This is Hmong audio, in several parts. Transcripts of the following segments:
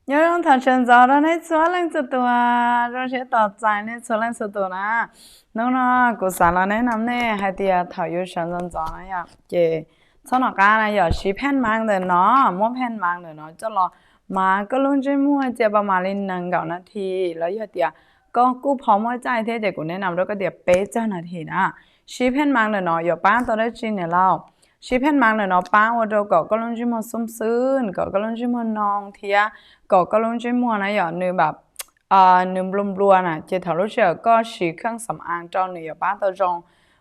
Nyob zoo thaum sawv ntxov rau nej txhua leej txhua tus, zoo siab tos txais nej txhua leej txhua tus na. Hnub no kuv xav los neb no nej hais tias thaum yuav sawv ntxov ntxov na yom, ces txhob nov qab na yom, siv pheej mav ntawm no, muab pheej mav ntawm no coj los mav koj lub ntsej muag cia pab mam li nees nkaum nas this los yog tias koj kuj pho muaj caij thiab ces kuv neb no rau koj tias peb caug nas this na. Siv pheej mav ntawm no yuav pab tau dab tsi niam laus? Siv pheej mav ntawm no pab ua rau kom koj lub ntsej muag xub xwb, kom koj lub ntsej muag noo thiab kom koj lub ntsej muag na yom nws nplua nplua na, ces thaum lub sij hawm koj siv kheej xam aav rau nws yuav pab tau zoo.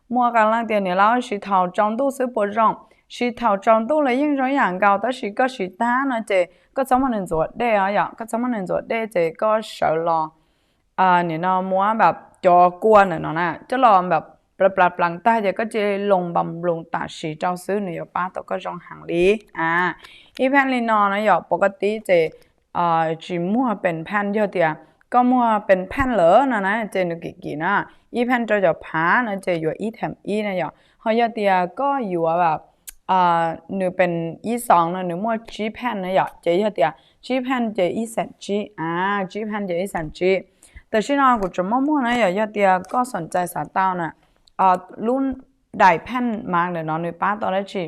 Muaj qee leej tias niam laus siv thaum tsaus ntuj xwb puas zoo? Siv thaum tsaus ntuj los yeej zoo ib yam nkaus, tab sis koj siv tag no ces koj txhob muab nws ntxuav dej os yom, koj txhob muab nws ntxuav dej ces koj sawv los nim no muab cov kua ntawm no na coj los plas plas tag ces koj cia li loos npas nploos tam sim rau xwb nws yuav pab tau koj zoo heev li. Ib pheej li no na yom, pov koj tib ces tsis muaj pes pheej, yog tias koj muaj pes pheej lawm no na ces nws kim kim na, ib pheej rau cov phav no ces yuav ib them ib na yom. Ho yog tias koj yuav nws pes ib xoos no nws muaj tsib pheej na yom, ces yog tias tsib pheej ces ib xam tsib, tsib pheej ces ib xam tsib. Tam sim no kuv tseem muaj muag na yom, yog tias koj xoom cai xav tau na, lub daim pheej mav ntawm no nws pab tau dab tsi?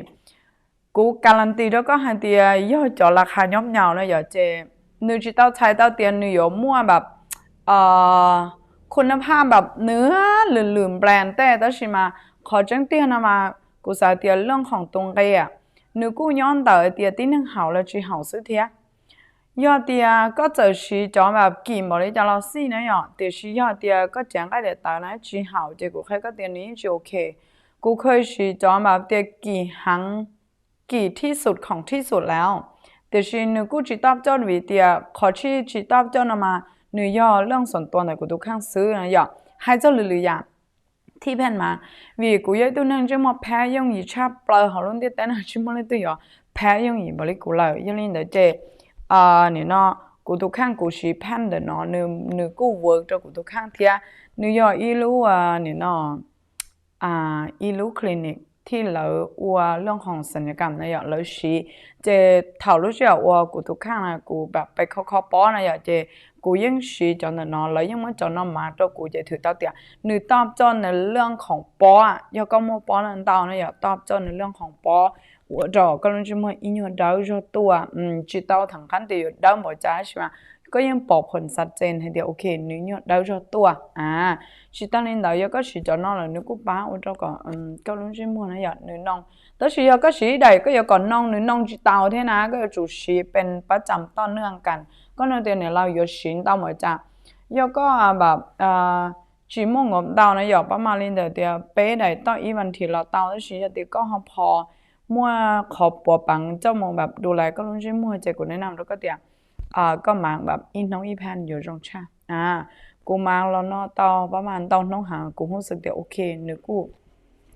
Kuv kalantis rau koj hais tias yog cov las khas nyob nyaus na yom, ces nws tsis tau txhais tau tias nws yuav muaj npab, khun nab phaj npab nws lwm lwm nplas tej, tab sis mas qhov tseeb tiag no mas kuv xav tias loj khoom tus nqi nws kuj nyob ntawm tias tib neeg haum los tsis haum xwb thiab. Yog tias koj txawm siv cov npab kim npaum li cas los xij na yom, tiam sis yog tias koj tsev nqaij daim tawv na tsis haum ces kuv qhia koj tias nws yeej tsis ok. Kuv kheev siv cov npab tias kim heev, kim thib xum khoom thib xum lawm, tiam sis nws kuj tsis top coj vim tias qhov tsis tsis top coj no mas nws yog loj xoom tua ntawm kuv tus kheej xwb no yom. Hais txog lwm lwm yam thib pheej mas, vim kuv yog ib tug neeg ntsej muag phab yooj yim tshaj plaws hauv lub ntiaj teb no tsis muaj leej twg yuav phab yooj yim npaum li kuv lawm. Yog li ntawd ces nim no kuv tus kheej kuv siv pheej ntawm no nws kuj work rau kuv tus kheej thiab. Nws yog ib lub nim no ib lub clinic thiab lawv ua loj khoom xas nyas kam na yom, lawv siv. Ces thaum lub sij hawm uas kuv tus kheej na kuv pab peb kho kho pob na yom, ces kuv yeej siv cov ntawm no, lawv yeej muab cov no mav rau kuv ces thwm tau tias nws top coj nws loj khoom pob. Yog koj muaj pob ntau na yom, top coj nws loj khoom pob ua rau koj lub ntsej muag ib nyuag dawb zog tuaj. Tsis tau tham qab tias yuav dawb npaum cas tab sis mas koj yeej pom phom xav tsees hais tias ok nws nyuag dawb zog tuaj. Tsis tas li ntawd yog koj siv cov no lawm nws kuj pab ua rau kom koj lub ntsej muag na yom nws noo. Tab sis yog koj siv ib daim koj yuav kom noo nws noo tsis tau thiab na, koj yuav tsum siv pes pab tsam toj nwj kas. Koj nug tias niam laus yuav siv ntau npaum cas? Yog koj npab tsis muaj nkaus ntau na yom, pab mam li ntawm tias peb daim toj ib vas thiv los tau, tab sis yog tias koj ho pho muaj qhov puav peev coj mus npab du lais koj lub ntsej muag ces kuv neb nam rau koj tias koj mav npab ib hnub ib pheej yuav zoo tshaj. Kuv mav los no tau pab mam ntau hnub heev, kuv hu xwm tias ok nws kuj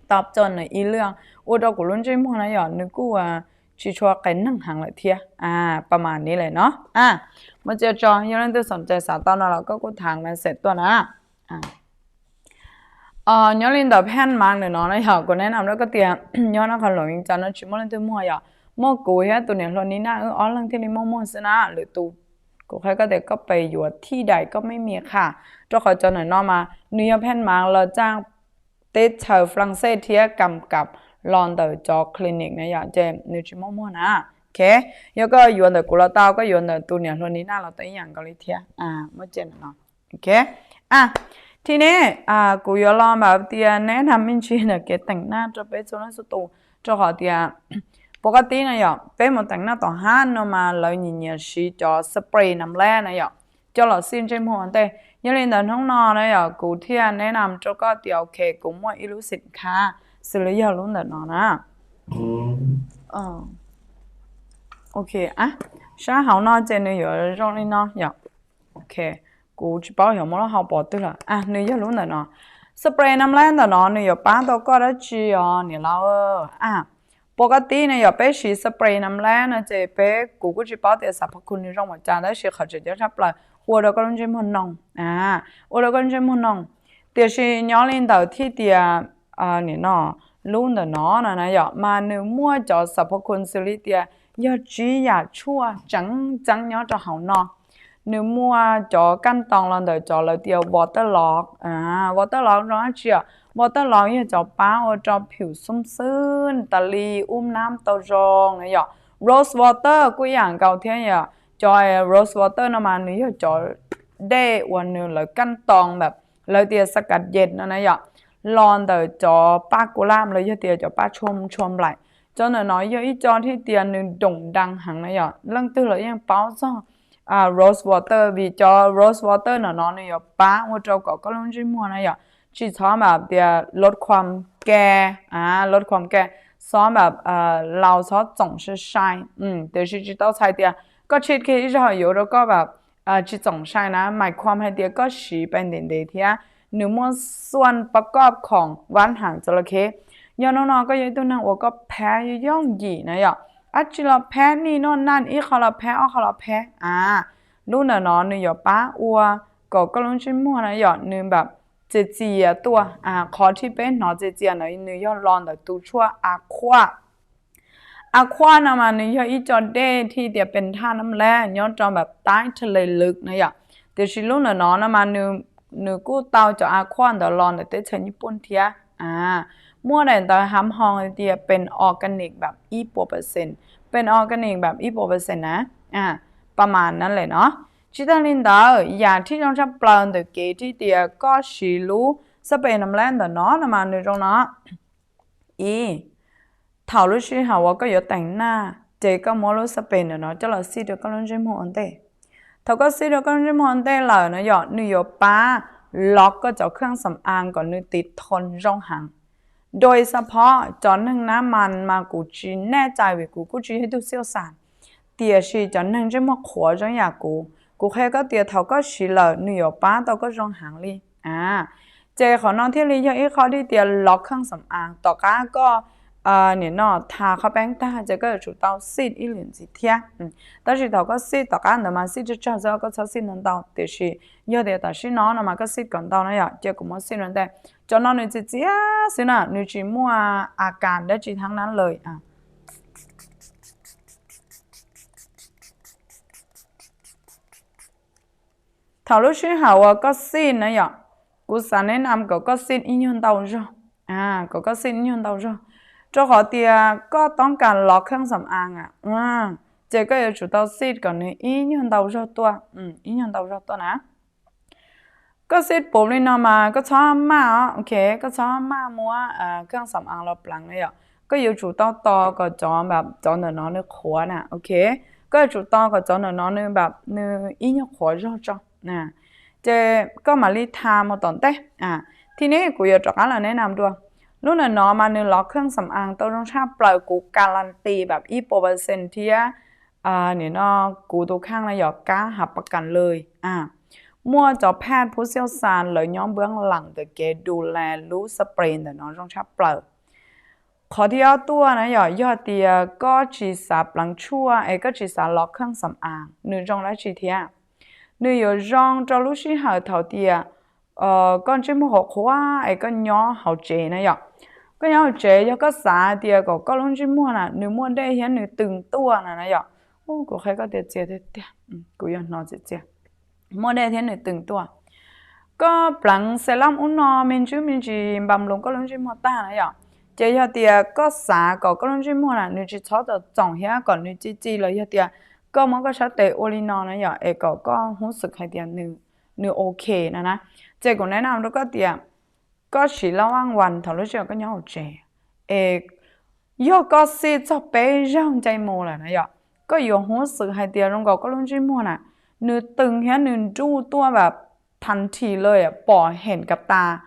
top coj nws ib loj ua rau kuv lub ntsej muag na yom nws kuj tsis tshua qes neeg heev lawm thiab. Pab mam ni lawm no. Muaj tsia tso, yog leej twg xoom cai xav tau no los koj kuj tham message tuaj na. Nyob li ntawm pheej mav ntawm no na yom, kuv neb nam rau koj tias nyob no qhov luam vim cas no tsis muaj leej twg muag yom, muaj kuv thiab tus niam hluas Nina wb ob leeg thiaj li muaj muag xwb na. Lwm tus kuv qhia koj tias koj pes yuav thij daim koj mej mi qha, rau qhov cov ntawm no mas nws yog pheej mav los txaj teb chaws Flanxes thiab kam kam los ntawm cov clinic na yom, ces nws tsis muaj muag na. Ok, yog koj yuav ntawm kuv los tau, koj yuav ntawm tus niam hluas Nina los tau ib yam nkaus li thiab. Muaj tsia ntawm no. Ok, thib nej kuv yuav los npab tias neb nam me ntsis ntawm kev teem naj rau peb txhua leej txhua tus, rau qhov tias pov koj tib na yom, peb mus teem naj tom hab no mas lawv nyiam nyiam siv cov spray nam lab na yom, coj los xij ntsej muag ua ntej. Yog li ntawd hnub no na yom, kuv thiaj neb nam rau koj tias ok, kuv muaj ib lub xim khab xws li yog lub ntawm no na. Ok, sab hauv no ces nws yuav zoo li no yom. Ok, kuv tsis paub yuav muab lub hau pov twg lawm. Nws yog lub ntawm no. Spray nam lab ntawm no nws yuav pab tau koj dab tsi os niam laus? Pov koj tib na yom, peb siv spray nam lab no ces peb, kuv kuj tsis paub tias xav phob khu nws zoo npaum cas, tab sis qhov tseem ceeb tshaj plaws ua rau koj lub ntsej muag noo, ua rau koj lub ntsej muag noo. Tiam sis nyob li ntawd thiaj tias nim no lub ntawm no na yom, mas nws muaj cov xav phob khu xws li tias yog tsib yam tshuaj tseem ceeb nyob rau hauv no. Nws muaj cov kaj ntoo los ntawm cov lawv tias waterlock. Waterlock zoo dab tsi? Waterlock yog cov pab ua rau phim xum xwb tas li ub nab tau zoo na yom. Rose water kuj ib yam nkaus thiab yom. Cov rose water no mas nws yog cov dej uas nws lawv kaj ntoo npam, lawv tias xas kas yes no na yom, los ntawm cov paj kulab los yog tias cov paj tshuaj nplaim. Cov ntawm no yog ib co thiaj tias nws doom dang heev na yom. Leej twg los yeej paub txog rose water vim cov rose water ntawm no nws yuav pab ua rau kom koj lub ntsej muag na yom tsis txhob npam tias lod khuam ke, lod khuam ke, txhob npam laus txhob txoom sai sai. Tiam sis tsis tau txhais tias koj tshij kiag ib zaug yuav ua rau koj npam tsis txoom sai na, mais khom hais tias koj siv pes ntev ntev thiab nws muaj xuaj pab koj khoom vaj heem txo la khe. Yog hnub no koj yog ib tug neeg uas koj phab yooj yooj yim na yom, dab tsi los phab, nij noj naj ib qho los phab ob qho los phab a, lub ntawm no nws yuav pab ua kom koj lub ntsej muag na yom nws npam txias txias tuaj. Qhov thib peb hnov txias txias ntawd nws yog los ntawm tus tshuaj aqua. Aqua no mas nws yog ib co dej thiaj tias pes thaj nam lab nyob rau npam taib tha le lwm na yom. Tiam sis lub ntawm no no mas nws kuj tau cov aqua ntawd los ntawm teb chaws Nyij Pooj thiab. Muaj daim ntawv ham hoo tias pes organic npam ib puas percent, pes organic npam ib puas percent na, pa mas na le no. Tsis tag li ntawd yam thib zoo tshaj plaws ntawm kev thiaj tias koj siv lub xab pes nam lab ntawm no no mas nws zoo no. Ib, thaum lub sij hawm uas koj yuav teem naj ces koj muab lub xab pes ntawm no coj los xij rau koj lub ntsej muag ua ntej. Thaum koj xij rau koj lub ntsej muag ua ntej lawm no yom nws yuav pab lov koj cov kheej xam as kom nws tiv thon zoo heev. Dua ib xab phob cov neeg nab mas mas kuv tsis naj cai vim kuv kuj tsis yog ib tug xiaus xas, tiam sis cov neeg ntsej muag qhuav zoo yam kuv, kuv qhia koj tias thaum koj siv lawm nws yuav pab tau koj zoo heev li. Ces qhov no thiaj li yog ib qho thiaj tias lov kheej xam as tom qab koj nim no tha qhov peeb tag ces koj yuav tsum tau xij ib lwm ntxiv thiab. Tab sis thaum koj xij tom qab ntawd mas xij tsawg tsawg xwb, koj txhob xij ntau ntau, tiam sis yog tias tam sim no no mas koj xij kom ntau na yom. Ces kuv muab xij rau ntej, cov no nws txias txias xwb na, nws tsis muaj a kas dab tsi thab nab lawm. Thaum lub sij hawm uas koj xij na yom, kuv xav neb nam kom koj xij ib nyuag ntau zog, kom koj xij ib nyuag ntau zog, rau qhov tias koj toob kas lov kheej xam as a, ces koj yuav tsum tau xij kom nws ib nyuag ntau zog tuaj, ib nyuag ntau zog tuaj na. Koj xij puv li no mas koj txhob maj os, ok, koj txhob maj muab kheej xam as los pleev na yom. Koj yuav tsum tau tos kom cov npam cov ntawm no nws qhuav na, ok, koj yuav tsum tos kom cov ntawm no nws npam nws ib nyuag qhuav zog tso, ces koj mam li tha mus tom ntej. Thib no kuv yuav rov qab los neb nam dua. Lub ntawm no mas nws lov kheej xam as tau zoo tshaj plaws, kuv kas las tis npam ib puas percent thiab nim no kuv tus kheej no yog kab hav pas kas lawm. Muaj cov phaj phub xiaus xas lawv nyob npuab lees ntawm kev du las lub xab pes ntawm no zoo tshaj plaws. Qhov thib ob tuaj na yom, yog tias koj tsis xav pleev tshuaj es koj tsis xav lov kheej xam as, nws zoo dab tsi thiab? Nws yuav zoo rau lub sij hawm thaum tias koj ntsej muag qhuav qhuav es koj nyob hauv tsev na yom. Koj nyob hauv tsev yog koj xav tias kom koj lub ntsej muag na nws muaj dej thiab nws tws tuaj na na yom. Kuv qhia koj tias txias tiag tiag, kuv yuav hnov txias txias, muaj dej thiab nws tws tuaj. Koj pleev xes laj ub no me ntsis me ntsis npam lus koj lub ntsej muag tag na yom. Ces yog tias koj xav kom koj lub ntsej muag na nws tsis txhob txom txoom thiab kom nws ci ci los yog tias koj muab koj sab tes ua li no na yom es kom koj hnov xwm hais tias nws ok no na. Ces kuv neb nam rau koj tias koj siv laj vaj vas thaum lub sij hawm koj nyob hauv tsev, es yog koj xij txog peb zaug ncaim mus lawm na yom, koj yuav hnov xwm hais tias zoo nkaus koj lub ntsej muag na nws tws thiab nws nruj tuaj npam thas this lawm, pom heev kab tas.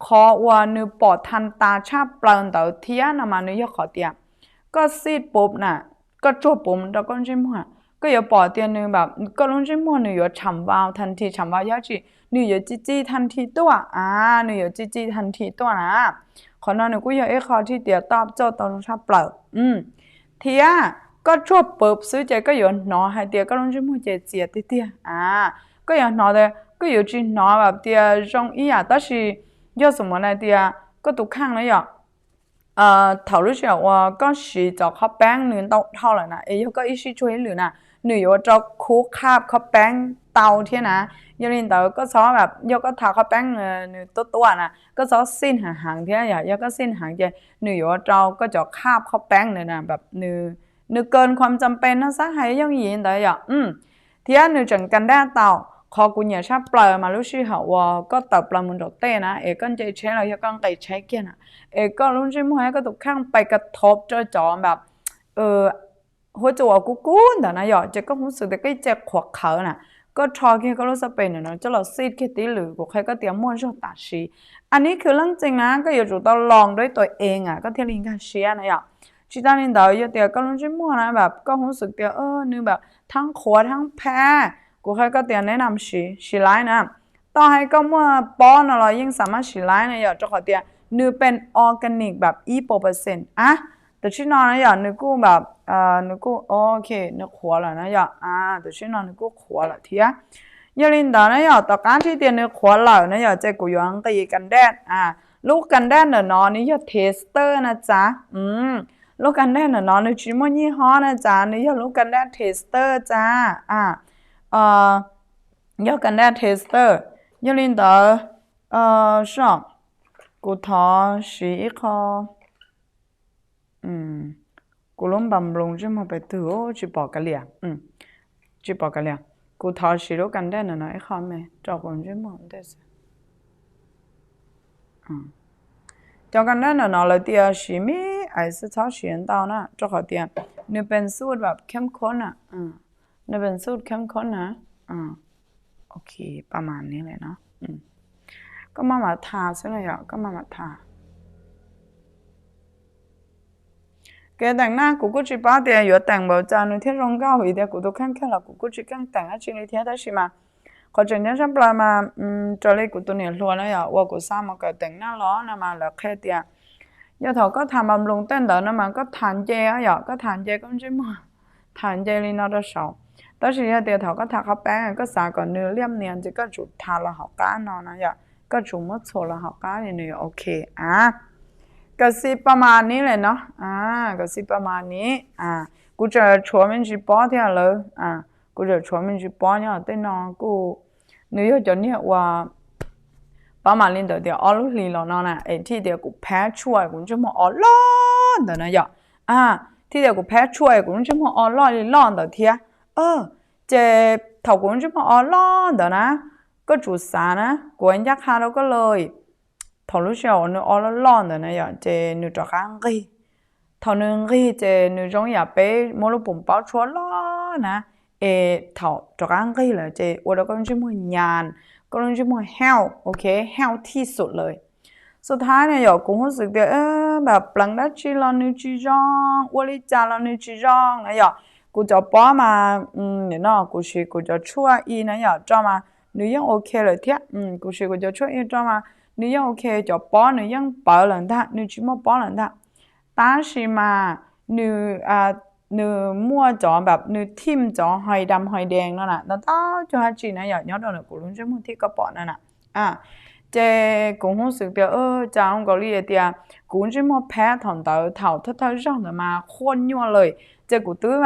Qhov uas nws pom thas tas tshaj plaws ntawd thiab no mas nws yog qhov tias koj xij puv na, koj tsuag puv rau koj ntsej muag, koj yuav pom tias nws npam koj lub ntsej muag nws yuav tsham vau thas this, tsham vau yog tsis nws yuav ci ci thas this tuaj a, nws yuav ci ci thas this tuaj na. Qhov no nws kuj yog ib qho thiaj tias toj coj tau zoo tshaj plaws. Thiab koj tsuag puv xwb ces koj yuav hnov hais tias koj lub ntsej muag ces txias tiag tiag a. Koj yuav hnov tias, koj yuav tsis hnov npam tias zoo ib yam, tab sis yog xum mus na tias koj tus kheej na yom, thaum lub sij hawm uas koj siv cov qhov peeb nws ntau dhau lawm na, es yog koj ib sij tsuag ib lwm na, nws yuav ua rau khub qhab qhov peeb tau thiab na. Yog li ntawd koj txhob, yog koj thav qhov peeb nws tuab tuab na, koj txhob xij heev heev thiab, yog koj xij heev ces nws yuav ua rau koj cov qhab qhov peeb na, nws kaw khuam txam pes no xab hais yooj yim ntawd yom. Thiab nws tseem ka daj tau. Qhov kuv nyiam tshaj plaws mas lub sij hawm uas koj tawm plaws mus nraum tej na, es koj nce tsheb los yog koj nqis tsheb kiag na, es koj lub ntsej muag thiab koj tus kheej pes ka thov rau cov npam huab cua uas kub kub ntawd na yom, ces koj hnov xwb tias koj ib ce qhuav qhawv na, koj rho kiag koj lub xab pes ntawm no coj los xij kiag tib lwm, kuv qhia koj tias muaj zog tam sim. Anib khwv leej txeem na, koj yuav tsum tau los rau ib tus ees a koj thiaj li nkag siab na yom. Tsis tas li ntawd, yog tias koj lub ntsej muag na npam koj hnov xwb tias nws npam thab qhuav thab phab, kuv qhia koj tias neb nam siv, siv laib na. Tau hais koj muaj pob no los yeej xam maj siv laib na yom, rau qhov tias nws pes organic npam ib puas percent a. Tam sim no na yom, nws kuj npam, nws kuj ok, nws qhuav lawm na yom, tam sim no nws kuj qhuav lawm thiab. Yog li ntawd na yom, tom qab thiab tias nws qhuav lawm na yom, ces kuv yuav nqis ka daj a. Lub ka daj ntawm no nws yog tester na txav. Lub ka daj ntawm no nws tsis muaj nyij hob na txav, nws yog lub ka daj tester txav a. Yog ka daj tester. Yog li ntawd, so, kuv thov siv ib qho, kuv lub npam nploos ntsej muag pes twg tsis pom kav liam, tsis pom kav liam. Kuv thov siv lub ka daj ntawm no ib qho me rau kuv ntsej muag ntej xwb. Cov ka daj ntawm no lawv tias siv me ais xwb txhob siv ntau na, rau qhov tias nws pes xub npam khem khoob na, nws pes xub khem khoob na. Ok, pa mas ni lawm no. Koj maj mam thas xwb na yom, koj maj mam thas. Kev teem na kuv kuj tsis paub tias yuav teem npaum cas nws thiaj zoo nkauj, vim tias kuv tus kheej kiag los kuv kuj tsis keej teem dab tsi li thiab, tab sis mas qhov tseem ceeb tshaj plaws mas raws li kuv tus niam hluas na yom, uas kuv xa mus kawm teem na los no mas lawv qhia tias yog thaum koj thas npam nploos tej ntawd no mas koj thas nce yom, koj thas nce koj ntsej muag, thas nce li no rau saud. Tab sis yog tias thaum koj thas qhov peeb koj xav kom nws liaj nias ces koj tsum thas los hauv qab no na yom, koj tsum muab txhuam los hauv qab li nws yuav ok a. Kawm xis pa mas ni lawm no, kawm xis pa mas ni. Kuv tseem tshuav me ntsis pob thiab lawm, kuv tseem tshuav me ntsis pob nyob tej no kuj, nws yog cov niag uas pab mam li ntawd tias ob lub hlis los no na es thiaj tias kuv phab tshuaj kuv ntsej muag o loj ntawd na yom. Thiaj tias kuv phab tshuaj kuv ntsej muag o loj li loj ntawd thiab. Ces thaum kuv ntsej muag o loj ntawd na, koj tsum xav na, kuv ncaj qha rau koj lawm, thaum lub sij hawm uas nws o loj loj ntawd na yom, ces nws rov qab nqig. Thaum nws nqig ces nws zoo yam peb muab lub poom paub tshuab loj na, es thaum rov qab nqig lawm ces ua rau koj lub ntsej muag nyas, koj lub ntsej muag health, ok, health thij xum lawm. Xub thawj na yom, kuv hnov xwb tias npam pleev dab tsi los nws tsis zoo, ua li cas los nws tsis zoo na yom. Kuv cov pob mas, no kuv siv kuv cov tshuaj i na yom rau mas nws yeej ok lawm thiab. Kuv siv kuv cov tshuaj i rau mas nws yeej ok, cov pob nws yeej pawv lawm ntag, nws tsis muaj pob lawm ntag. Tab sis mas nws, nws muaj cov npam nws thim cov hais dam hais dees no na, ntau ntau cuag dab tsi na yom, nyob rau ntawm kuv lub ntsej muag thiab koj pom na na. Ces kuv hnov xwb tias cas zoo nkaus li tias kuv ntsej muag phab thaum ntawd thaum thawj thawj zaug ntawd mas qhuaj nyuaj lawm, ces kuv twb,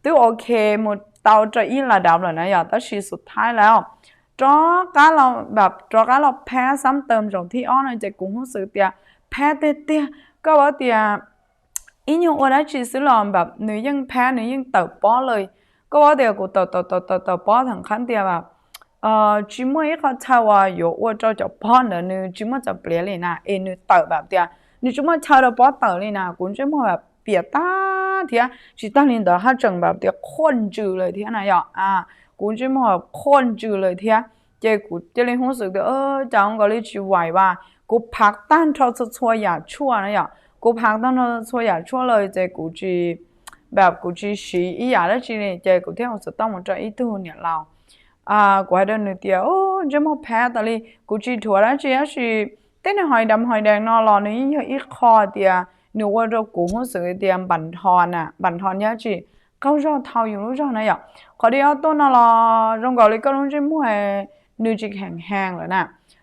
twb ok mus tau rau ib las dab lawm na yom, tab sis xub thawj lawm rov qab los, npam rov qab los phab xab taw zaum thib ob no ces kuv hnov xwb tias phab tiag tiag. Koj paub tias ib nyuag ua dab tsi xwb los npam nws yeej phab nws yeej tawm pob lawm. Koj paub tias kuv tawm tawm tawm tawm tawm pob theem qhab tias npam tsis muaj ib qho chaw uas yuav ua rau cov pob ntawd nws tsis muaj txoj pliav li na, es nws tawm npam tias nws tsis muaj chaw rau pob tawm li na, kuv ntsej muag npam piam tag thiab. Tsis tas li ntawd haj tseem npam tias qhuaj ntsws lawm thiab na yom, kuv ntsej muag qhuaj ntsws lawm thiab. Ces kuv cia li hnov xwb tias cas zoo nkaus li tsis vaim vas, kuv phav tag nrho txhua txhua yam tshuaj na yom, kuv phav tag nrho txhua yam tshuaj lawm ces kuv tsis, npam kuv tsis siv ib yam dab tsi li, ces kuv thiaj ua xov tooj mus rau ib tug niam laus. Kuv hais rau nws tias ntsej muag phab tas li, kuv tsis dhuav dab tsi tab sis tej niag hais dam hais dees no los nws yeej yog ib qho tias nws ua rau kuv hnov xwb tias npam nthos na, npam nthos dab tsi qaug zog thau yus lub zog na yom. Qhov dib ob tuaj no los zoo nkaus li koj lub ntsej muag nws tsis kheem hees lawm na,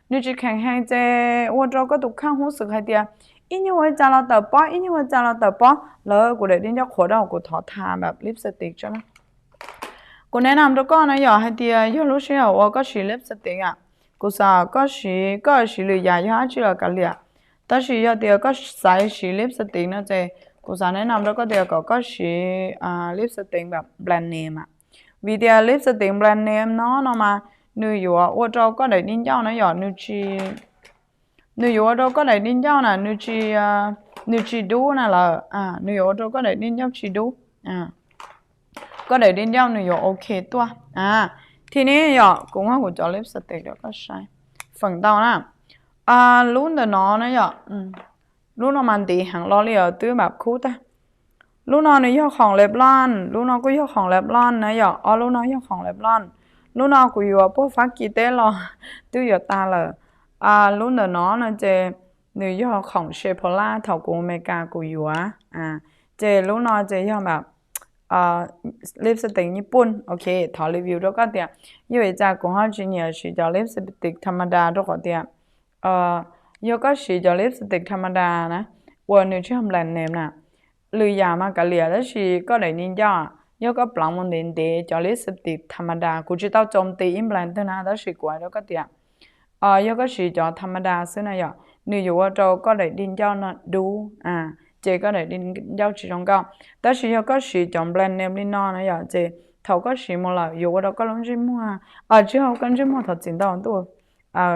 nws tsis kheem hees ces ua rau koj tus kheej hnov xwb hais tias ib nyuag ua cas los tawm pob, ib nyuag ua cas los tawm pob, lawv kuv daim di ncauj qhuav rau kuv thov tha npam lipstick tso na. Kuv neb nam rau koj na yom, hais tias yog lub sij hawm uas koj siv lipstick a, kuv xav koj siv, koj siv lwm yam yog dab tsi los kav liam, tab sis yog tias koj xav siv lipstick no ces kuv xav neb nam rau koj tias kom koj siv lipstick npam brand name a, vim tias lipstick brand name no no mas nws yuav ua rau koj daim di ncauj na yom, nws tsis nws yuav ua rau koj daim di ncauj na nws tsis, nws tsis dub na lawm, nws yuav ua rau koj daim di ncauj tsis dub, koj daim di ncauj nws yuav ok tuaj. Thib nej yom, kuv muab kuv cov lipstick rau koj saib, feem ntau na, lub ntawm no na yom, lub no mas ntiv heev los li os, twb npam khub tag. Lub no nws yog khoom Revlon, lub no kuj yog khoom Revlon na yom, ob lub no yog khoom Revlon. Lub no kuv yuav puag Fab Kis teb los twb yuav tag lawm. Lub ntawm no no ces nws yog khoom Sephora thaum kuv Amelikas kuv yuav. Ces lub no ces yog npam lipstick Nyij Pooj, ok, thov review rau koj tias yog vim cas kuv ho tsis nyiam siv cov lipstick tha ma da rau qhov tias yog koj siv cov lipstick tha ma da na, uas nws tsis yog brand name na, lwm yam mas kav liam, tab sis koj daim di ncauj yog koj pleev mus ntev ntev cov lipstick tha ma da, kuv tsis tau coo ti ib brand twg na, tab sis kuv hais rau koj tias yog koj siv cov tha ma da xwb na yom, nws yuav ua rau koj daim di ncauj no dub, ces koj daim di ncauj tsis zoo nkauj. Tab sis yog koj siv cov brand name li no na yom, ces thaum koj siv mus lawm yuav ua rau koj lub ntsej muag, tsis yog koj ntsej muag, thov txim ntau ntuj,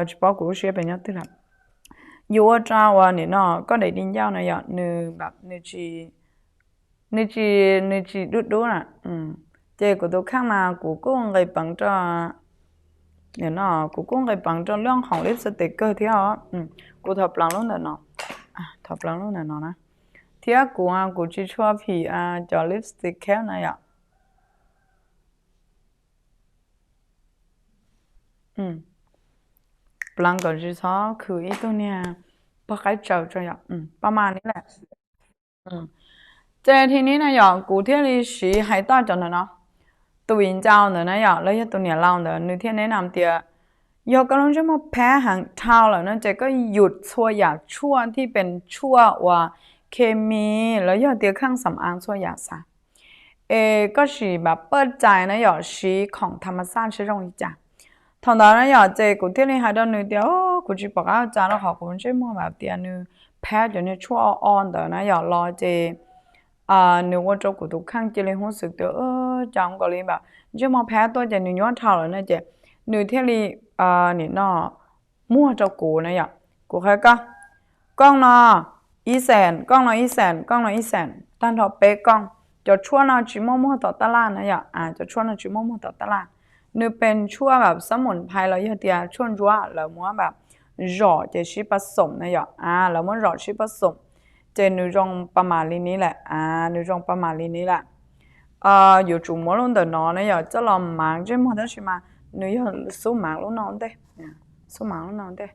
tsis paub kuv lub siab pem nyob twg lawm. Yuav ua rau uas nim no koj daim di ncauj na yom, nws nws tsis, nws tsis dub dub na. Ces kuv tus kheej mas kuv kuj nqis peev rau, nim no kuv kuj nqis peev rau lub khoom lipstick kawg thiab os. Kuv thov pleev lub ntawm no, thov pleev lub ntawm no na, thiab kuv kuv tsis tshua phim cov lipstick khev na yom. Pleev kom tsis txhob khwv ib tug niag pog qaib tsaws tso yom, pab mas li lawm. Ces thib nej na yom, kuv thiaj li siv hais toj cov ntawm no. Tus viv ncaus ntawd na yom, los yog tus niam laus ntawd nws thiaj neb nam tias yog koj lub ntsej muag phab heev dhau lawm no ces koj yus txhua yam tshuaj thij pes tshuaj uas khes mis los yog tias kheej xam aav txhua yam xav, es koj sim npam paj cai na yom, siv khoom tha ma xaj seb zoo li cas. Thaum ntawd na yom, ces kuv thiaj li hais rau nws tias kuv tsis pom qab ua cas rau qhov kuv ntsej muag npam tias nws phab cov niag tshuaj o o ntawd na yom los ces nws ua rau kuv tus kheej cia li hub xwm tias cas nkaus li npam ntsej muag phab tuaj ces nws nyuaj dhau lawm na ces nws thiaj li nim no muag rau kuv na yom. Kuv qhia koj, kooj no ib xees, kooj no ib xees, kooj no ib xees, tag nrho peb kooj. Cov tshuaj no tsis muaj muag tom taj laj na yom, cov tshuaj no tsis muaj muag tom taj laj. Nws pes tshuaj npam xab mus phais los yog tias tshuaj ntsuab lawv muab npam zom ces sib pab xoom na yom, lawv muab zom sib pab xoom, ces nws zoo pab mam li ni lawm, nws zoo pab mam li ni lawm. Yuav tsum muab lub ntawm no na yom coj los maav ntsej muag tab sis mas nws yog xub maav lub no ntej, xub maav lub no ntej.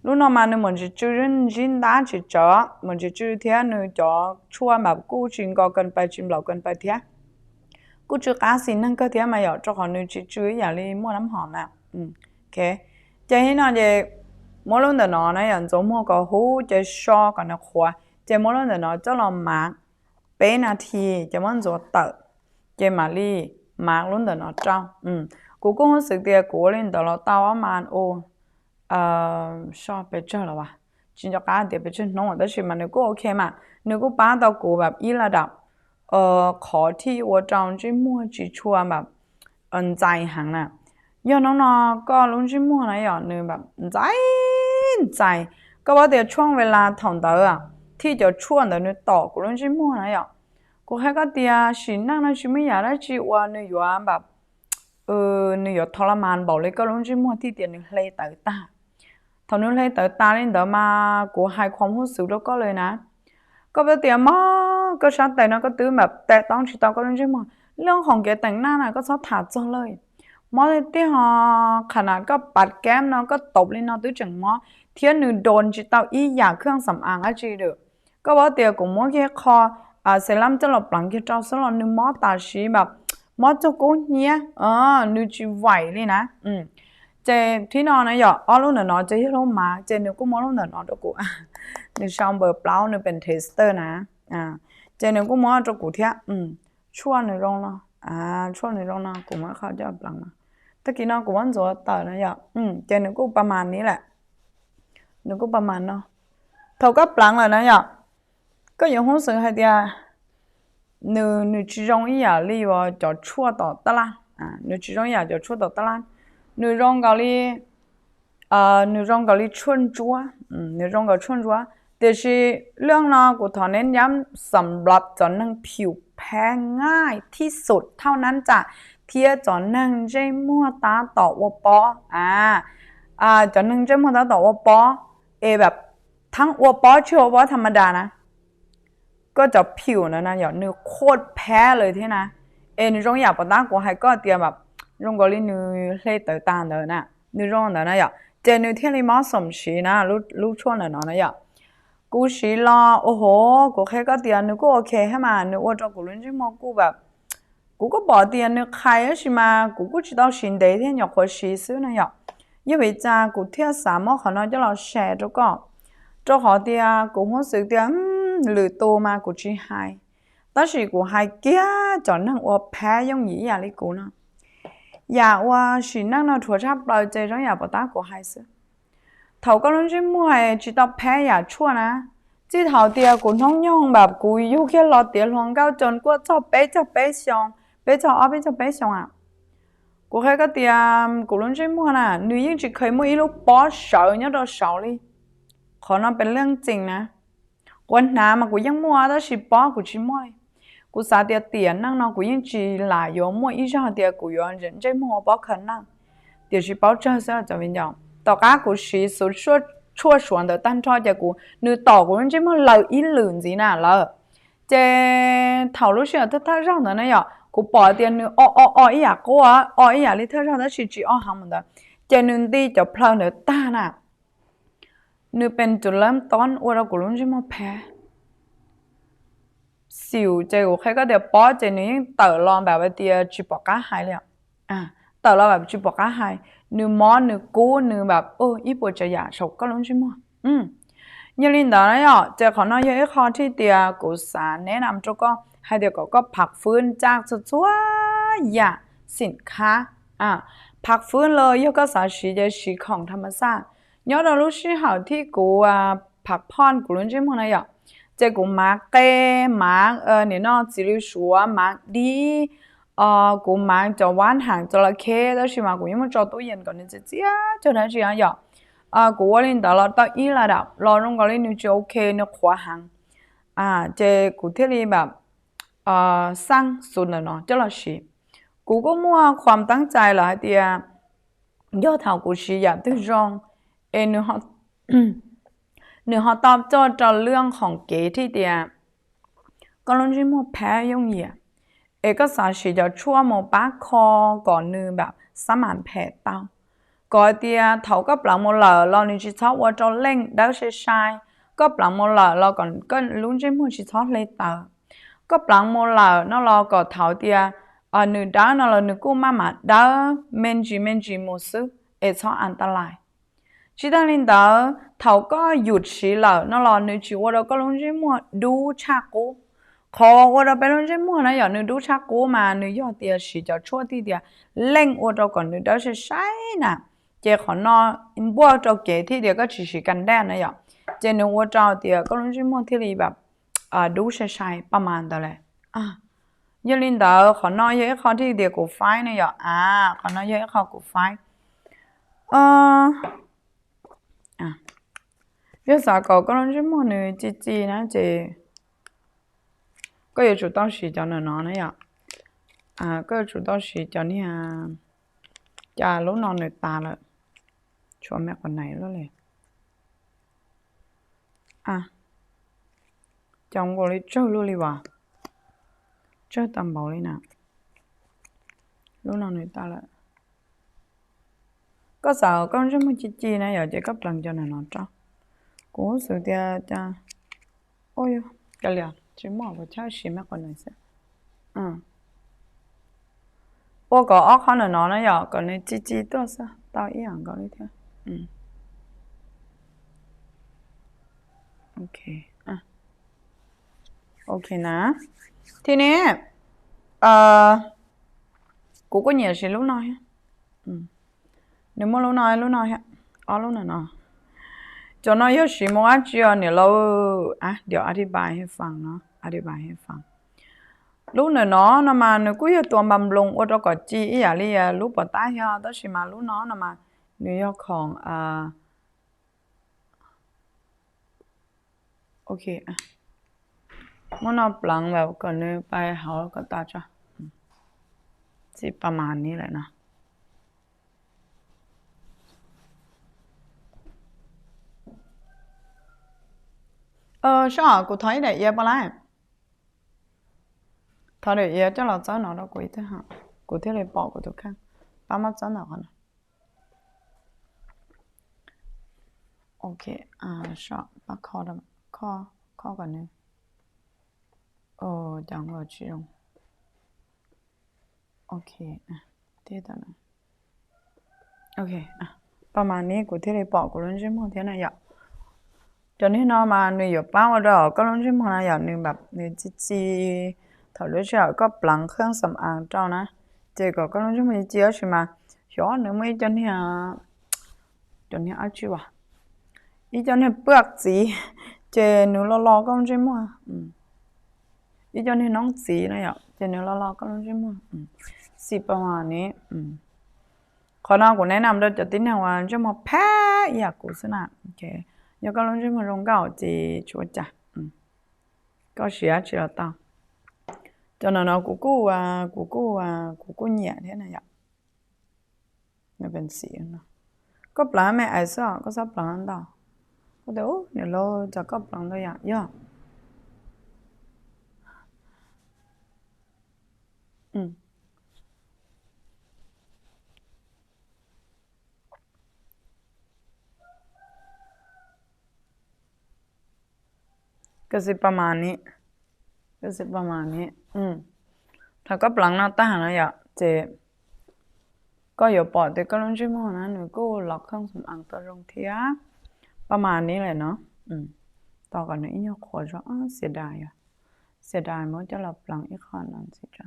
Lub no mas nws mam ntsis tsw ntsib ntab tsis tsawv, mam ntsis tsw thiab nws cov tshuaj npam kuj tsis nkos kas pais tsis nplaum kas pais thiab. Kuj tsw qab xis neeg kawg thiab mas yom, rau qhov nws tsis tsw ib yam li muaj nab hom na. Ces thib no ces muab lub ntawm no na yom ntxuav muag kom huv ces so kom nws qhuav ces muab lub ntawm no coj los maav peb nas this ces muab ntxuav tawm, ces mam li maav lub ntawm no rau. Kuv kuj hub xwm tias kuv ua li ntawd los tau ob mas u so pes tsawg los as, tsis nco qab tias pes tsawg hnub tab sis mas nws kuj ok mas nws kuj pab tau kuv npam ib la dam qhov thij ua rau ntsej muag tsis tshua npam ntxais heev na. Yog hnub no koj lub ntsej muag na yom nws npam ntxais ntxais, koj paub tias tshuaj ve las thaum ntawd thij cov tshuaj ntawd nws tom kuv lub ntsej muag na yom. Kuv qhia koj tias sim neej no tsis muaj yam dab tsi uas nws yuav npam nws yuav thov la mas npaum li koj lub ntsej muag thij tias nws hle tawv tag. Thaum nws hle tawv tas li ntawd mas kuv hais khuam hub xwm rau koj li na. Koj paub tias mob koj sab tais no koj twb npam tes toob tsis tau koj lub ntsej muag, lub khoom kev teem naj na koj txhob tham txog lawm. Mob tiag tiag ho, qhov na koj pam kab no koj taum li no twb tseem mob thiab nws doos tsis tau ib yam khaj xam aav dab tsi lawm. Koj paub tias kuv muab kiag qho xev lab coj los pleev kiag rau xwb los nws mob tas siv npam mob txog kub hnyiab, nws tsis vaim li na. Ces thib no na yom, ob lub ntawm no ces yog lub mav, ces nws kuj muab lub ntawm no rau kuv. Nws sau npawb plaub, nws pes tester na. Ces nws kuj muab rau kuv thiab. Tshuaj nws zoo no, tshuaj nws zoo no, kuv muab qhov coj pleev no. Tag kis no kuv muab ntxuav tawm na yom. Ces nws kuj pas mas ni lawm. Nws kuj pas mas no. Thaum koj pleev lawm na yom, koj yuav hnov xwb hais tias nws, nws tsis zoo ib yam li uas cov tshuaj tom taj laj. Nws tsis zoo ib yam cov tshuaj tom taj laj. Nws zoo nkaus li, nws zoo nkaus li tshuaj ntsuab. Nws zoo nkaus tshuaj ntsuab. Tiam sis lub no kuv thov neb nyab xam lab cov neeg phiu phab nqaij thib xum thauj nab tsam thiab cov neeg ntsej muag tab tom ua pob. Cov neeg ntsej muag tab tom ua pob, es thaum ua pob tsis ua pob tham ma das na, koj cov phiu ntawd na yom, nws khuaj phab lawm thiab na. Es nws zoo ib yam pom tab kuv hais koj tias zoo nkaus li nws hle tawv tas ntawd na. Nws zoo ntawd na yom, ces nws thiaj li mob xoom siv na, lub tshuaj ntawm no na yom. Kuv siv los ua hov, kuv qhia koj tias nws kuj ok thiab mas, nws ua rau kuv lub ntsej muag kuj, kuv kuj pom tias nws qhais tab sis mas kuv kuj tsis tau siv ntev thiab, nyuam qhuav siv xwb na yom. Yog vim cas kuv thiaj xav muab qhov no coj los share rau koj, rau qhov tias kuv hnov xwb tias lwm tus mas kuv tsis hais, tab sis kuv hais kiag cov neeg ua phab yooj yim ib yam li kuv no. Yam uas sim neej no rhuav tshaj plaws ces zoo yam pom tab kuv hais xwb. Thaum koj lub ntsej muag tsis tau phab yam tshuaj na, txij thaum tias kuv hnub nyoog npam kuv yug kiag los tiav hluas nkauj cov kuaj txog peb caug peb xyoo, peb caug ob peb caug peb xyoo a, kuv qhia koj tias kuv lub ntsej muag na nws yeej tsis kheev muaj ib lub pob sawv nyob rau saud li. Qhov no pes leej txim na. Quav hnav mas kuv yeej muaj tab sis pob kuv tsis muaj li. Kuv xav tias tiam neej no kuv yeej tsis lam yuav muaj ib zaug tias kuv yuav ntsej muag ua pob khaws neej. Tiam sis paub tsawg xwb cov viv ncaus, tom qab kuv siv xuv tshuaj suav ntawd tag nrho ces kuv, nws tom kuv lub ntsej muag lawm ib lwm ntxiv na lawm. Ces thaum lub sij hawm thawj thawj zaug ntawd na yom, kuv pom tias nws o o o ib yam qub, o ib yam li thawj zaug tab sis tsis o heev mus ntawd, ces nws nti cov plhaw ntawd tag na. Nws pes tus lab tob ua rau kuv lub ntsej muag phab xim, ces kuv qhia koj tias pob ces nws yeej tawm los npam tias tsis pom qab hais li. Tawm los npam tsis pom qab hais, nws mob nws kub nws npam ib puas tsav yam saum koj lub ntsej muag. Yog li ntawd na yom, ces qhov no yog ib qho thiaj tias kuv xav neb nam rau koj hais tias kom koj phav fwb ncaj txhua txhua yam xim khab. Phav fwb los yog koj xav siv ces siv khoom tham ma xaj. Nyob rau lub sij hawm thiab kuv phav phoj kuv lub ntsej muag na yom, ces kuv mav qe, mav nim no txiv lws suav, mav dib, kuv mav cov vab ham cov la khe, tab sis mas kuv yeej muab tso tub yees kom nws txias txias cuag dab tsi yom. Kuv ua li ntawd los tau ib la dam los zoo nkaus li nws tsis ok, nws qhuav heev. Ces kuv thiaj li npam xaj xuv ntawm no coj los siv. Kuv kuj muaj khuam teeb cai lawm hais tias yog thaum kuv siv yam twg zoo es nws ho tau coj rau lwj khoom kev thiab tias koj lub ntsej muag phab yooj yim, es koj xav siv cov tshuaj mus pab kho kom nws npam xab mam phem tau. Kom hais tias thaum koj pleev mus lawm los nws tsis txhob ua rau leej dawb sai sai. Koj pleev mus lawm los kom koj lub ntsej muag tsis txhob hle tawv. Koj pleev mus lawm no los kom thaum tias nws dawb no los nws kuj maj mam dawb me ntsis me ntsis mus xwb es txhob an ta lais. Tsis tag li ntawd, thaum koj yus siv lawm no los nws tsis ua rau koj lub ntsej muag dub tshaj qub. Qhov ua rau peb lub ntsej muag na yom, nws dub tshaj qub mas nws yog tias siv cov tshuaj thiaj tias leej ua rau kom nws dawb sai sai na. Ces qhov no npuaj rau kev thiaj tias koj tsis siv kas daj na yom, ces nws ua rau tias koj lub ntsej muag thiaj li npam dub sai sai paj mas ntawd lawm. Yog li ntawd qhov no yog ib qho thiaj tias kuv faib na yom, a, qhov no yog ib qho kuv faib. Yog xav kom koj lub ntsej muag nws ci ci na ces koj yuav tsum tau siv cov no no na yom. Koj yuav tsum tau siv cov niag, cas lub no nws tas lawm, tshuav me qhov nais luaj li. Cas nkaus li tsawg luaj li as, tsawg tag npaum li na. Lub no nws tas lawm. Koj xav koj ntsej muag ci ci na yom, ces koj pleev cov no no rau. Kuv xav tias cas, ua li tsis muaj kuv chab siv me qhov nais xwb. Ua kom ob qho no no na yom, kom nws ci ci tuaj xwb. tau ib yam nkaus li thiab. Ok, ok na. Thiab ne, kuv kuj nyiam siv lub no thiab. Nws muaj lub no, lub no thiab, ob lub no no. Cov no yog siv mus dab tsi os niam laus? Dios a di npais he fas no, a di npais he fas. Lub ntawm no no mas nws kuj yog tua npas nploos ua rau kom ci ib yam li lub pov tab thiab, tab sis mas lub no no mas nws yog khoom, ok, muab no pleev kom nws pais hauv kom tas tso. Txij pas mas ni lawm no. Soj, kuv thov ib daim iav pab lawm. Thov daim iav coj los txawb no rau kuv ib teg, kuv thiaj li pom kuv tus kheej. Pab muab txawb ntawm qhov no. Ok, soj, pab kho, kho kom nws, cov nkaus tsis zoo. Ok, tib tam no. Ok, pas mas ni kuv thiaj li pom kuv lub ntsej muag thiab na yom. Cov niag no mas nws yuav pab ua rau koj lub ntsej muag na yom, nws nws ci ci. Thaum lub sij hawm koj pleev kheej xam as rau na, ces kom koj lub ntsej muag ci ci, tab sis mas xyov nws muaj ib co niag, cov niag dab tsi as, ib co niag paj txiv, ces nws lo lo koj lub ntsej muag. Ib co niag noob txiv na yom, ces nws lo lo koj lub ntsej muag. Xij pas mas ni. Qhov no kuv nes nam rau cov tib neeg uas ntsej muag phab ib yam kuv xwb na. Yog koj lub ntsej muag zoo nkauj ces tsis ua cas, koj siv dab tsi los tau. Cov no no kuv kuj, kuv kuj, kuv kuj nyiam thiab na yom. Koj pleev me ais xwb, koj txhob pleev ntau. Koj tias, niam laus, cas koj pleev ntau yam yog. Koj xij pas mas ni, koj xij pas mas ni. Thaum koj pleev no tag no yom, ces koj yuav pom tias koj lub ntsej muag na nws kuj los kheej xam as tau zoo thiab. Pas mas ni lawm no, tos kom nws ib nyuag qhuav zog, xiam das yom, xiam das muab coj los pleev ib qho no ntxiv tso.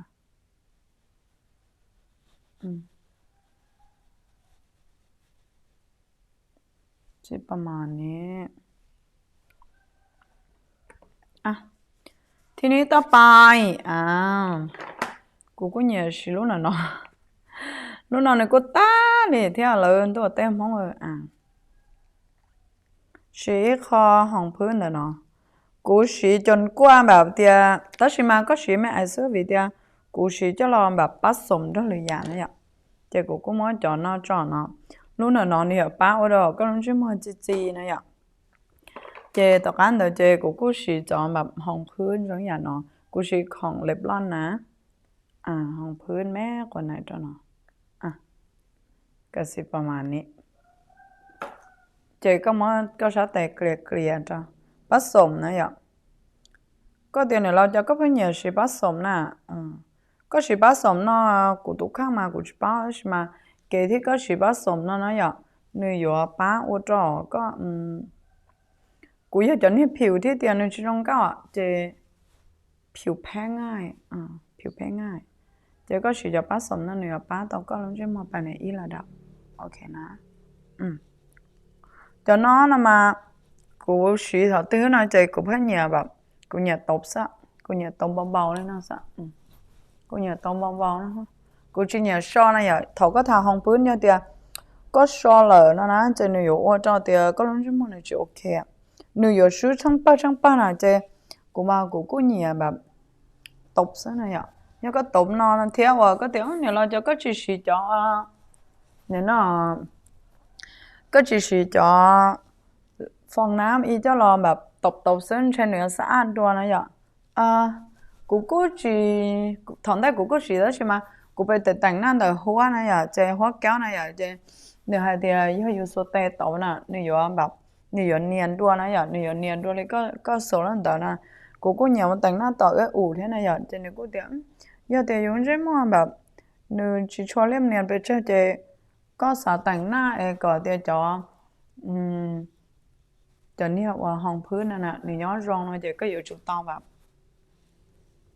Tsis pas mas ni. Thiab neb toj pai, kuv kuj nyiam siv lub no no. Lub no nws kuj tag li thiab lawv ntuj tej Hmoob. Siv ib qho hoos phwb ntawm no. Kuv siv cov kuaj npam tias, tab sis mas koj siv me ais xwb vim tias kuv siv coj los npam pab xoom nrog lwm yam na yom. Ces kuv kuj muab cov no tso no. Lub ntawm no nws yuav pab ua rau koj lub ntsej muag txi txi na yom. Ces tom qab ntawd ces kuv kuj siv cov npam hoos phwb zoo yam no. Kuv siv khoom lip lom na, hoos phwb me quas nais rau no. Koj xij pas mas ni. Ces koj muab koj sab tes klias klias rau. Pab xoom na yom. Koj tias niam laus cas koj pheej nyiam siv pab xoom na. Koj siv pab xoom no, kuv tus kheej mas kuv tsis paub tab sis mas kev thiab koj siv pab xoom no na yom, nws yuav pab ua rau koj, kuv yog cov niag phim thiab tias nws tsis zoo nkauj ces phim pheej, phim pheej. Ces koj siv cov pab xoom no nws yuav pab tau koj lub ntsej muag pas nws ib las dam. Ok na. Cov no no mas kuv siv thaum twg no ces kuv pheej nyiam, kuv nyiam tau xwb, kuv nyiam tau npau npau li no xwb. Kuv nyiam tau npau npau no. Kuv tsis nyiam so na yom, thaum koj tham hoos phwb yog tias koj so lawm no na ces nws yuav ua rau tias koj lub ntsej muag nws tsis ok, nws yuav swb tsheej pawg tsheej pawg na ces kuv mas kuv kuj nyiam npam tau xwb na yom. Yog koj tau no thiab uas koj tias niam laus cas koj tsis siv cov, no, koj tsis siv cov foos nab ib coj los npam tau tau xwb ntshe nws yuav xab aj dua na yom. Kuv kuj tsis, thaum ntej kuv kuj siv tab sis mas kuv pem teem teem na ntawm huab na yom, ces huab kaub na yom, ces nws hais tias yog yus xuas tes tau na nws yuav npam, nws yuav nias dua na yom, nws yuav nias dua li koj xuas lub ntawd na. Kuv kuj nyiam mus teem na tom wb ub thiab na yom, ces nws kuj tias yog tias yus ntsej muag npam nws tsis tshua liaj nias pes tsawg ces Koj xav teem naj es kom tias cov, cov niag uas hoos phwb no na nws nyob zoo no ces koj yuav tsum tau pab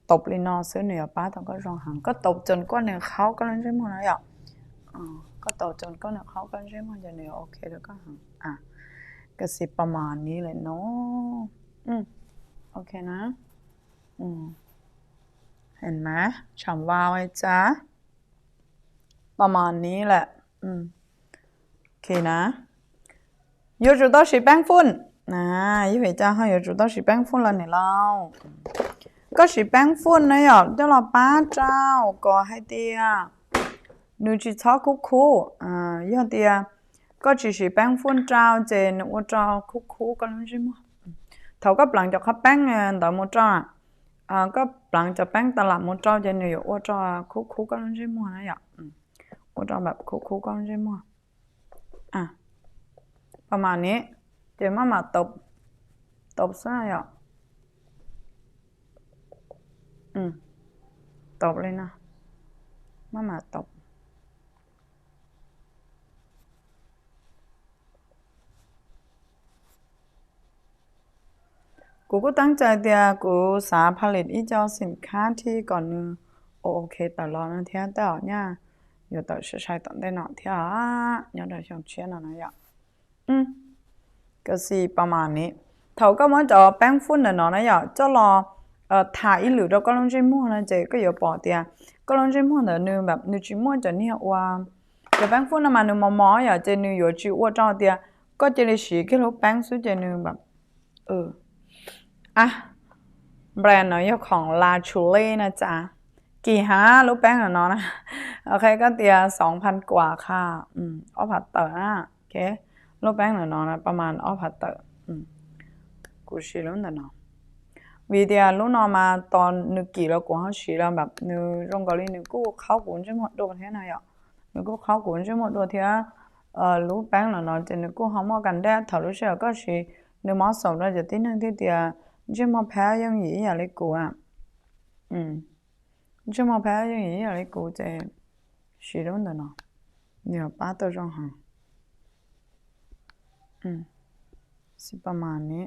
taum li no xwb nws yuav pab tau koj zoo heev. Koj taum txoos koj nws qhaub koj lub ntsej muag na yom. Koj taum txoos koj nws qhaub koj ntsej muag ces nws yuav ok rau koj heev. Koj xi pa mas ni lawm no. Ok na. Hes mas tsham vau tsa pa mas ni lawm. Ok na. Yuav tsum tau siv peeb fun. Ib vim cas ho yuav tsum tau siv peeb fun los niam lauj? Koj siv peeb fun na yom coj los pab rau kom hais tias nws tsis txhob khub khub. Yog tias koj tsis siv peeb fun rau ces nws ua rau khub khub koj lub ntsej muag. Thaum koj pleev cov qhov peeb ntawd mus rau, koj pleev cov peeb tas lam mus rau ces nws yuav ua rau khub khub koj lub ntsej muag na yom. Ua rau pab khub khub koj lub ntsej muag. Pa mas ni, ces maj mam taum, taum xwb yom. Taum li no, maj mam taum. Kuv kuj teeb cai tias kuv xav pha lis ib co xim khab thib kom nws ua ok tawm los no thiab tej zaum nyaj yuav tawm sai sai tom ntej no thiab nyob rau xyoo tshiab no na yom. Koj xi pa mas ni, thaum koj muab cov peeb fun ntawm no na yom coj los tham ib lwm rau koj lub ntsej muag no ces koj yuav pom tias koj lub ntsej muag ntawd nws pab nws tsis muaj cov niag ua, cov peeb fun no mas nws mos mos yom ces nws yuav tsis ua rau tias koj cia li siv kiag lub peeb xwb ces nws pab, a, brand no yog khoom la chuli na tsa, kim heev lub peeb no na. Ok koj tias xoov phan kuam qha, ob phav tawm na. Lub peeb no no pa mas ob phav tawm. Kuv siv lub ntawm no vim tias lub no mas tos nws kim los kuv ho siv los pab nws zoo nkaus li nws kuj qhaub kuv ntsej muag dua thiab na yom. Nws kuj qhaub kuv ntsej muag dua thiab. Lub peeb no no ces nws kuj ho muaj kas daj thaum lub sij hawm koj siv nws mob xaum rau cov tib neeg thiab tias ntsej muag phab yooj yim ib yam li kuv. Ntsej muag phab yooj yim ib yam li kuv ces siv lub ntawm no, nws yuav pab tau zoo heev. Xi pa mas ni.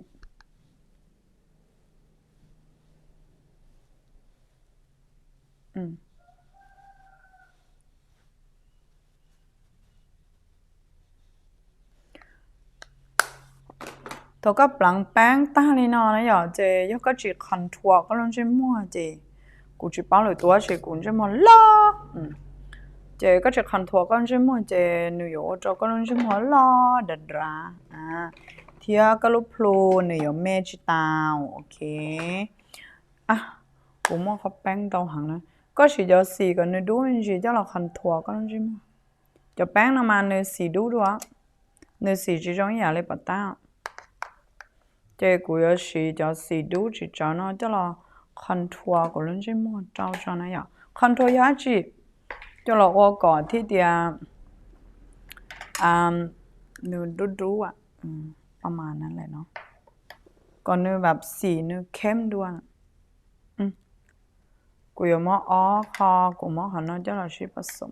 Thaum koj pleev peeb tag li no na yom ces yog koj tsis contour koj lub ntsej muag ces, kuv tsis paub lwm tus tab sis kuv ntsej muag loj, ces koj tsis contour koj ntsej muag ces nws yuav ua rau koj lub ntsej muag loj dav dav thiab koj lub plhu nws yuav me tsis tau. Ok, kuv muaj qhov peeb ntau heev na. Koj siv cov xim kom nws dub ntsis coj los contour koj lub ntsej muag. Cov peeb no mas nws xim dub dua, nws xim tsis zoo ib yam li pom tab. Ces kuv yuav siv cov xim dub tsis tsawv no coj los contour kuv lub ntsej muag rau tso na yom. Contour yog dab tsi? Coj los ua kom thiaj tias nws dub dub, pa mas na lawm no, kom nws pab xim nws kheb dua. Kuv yuav muab ob qho, kuv muab qhov no coj los sib pab xoom.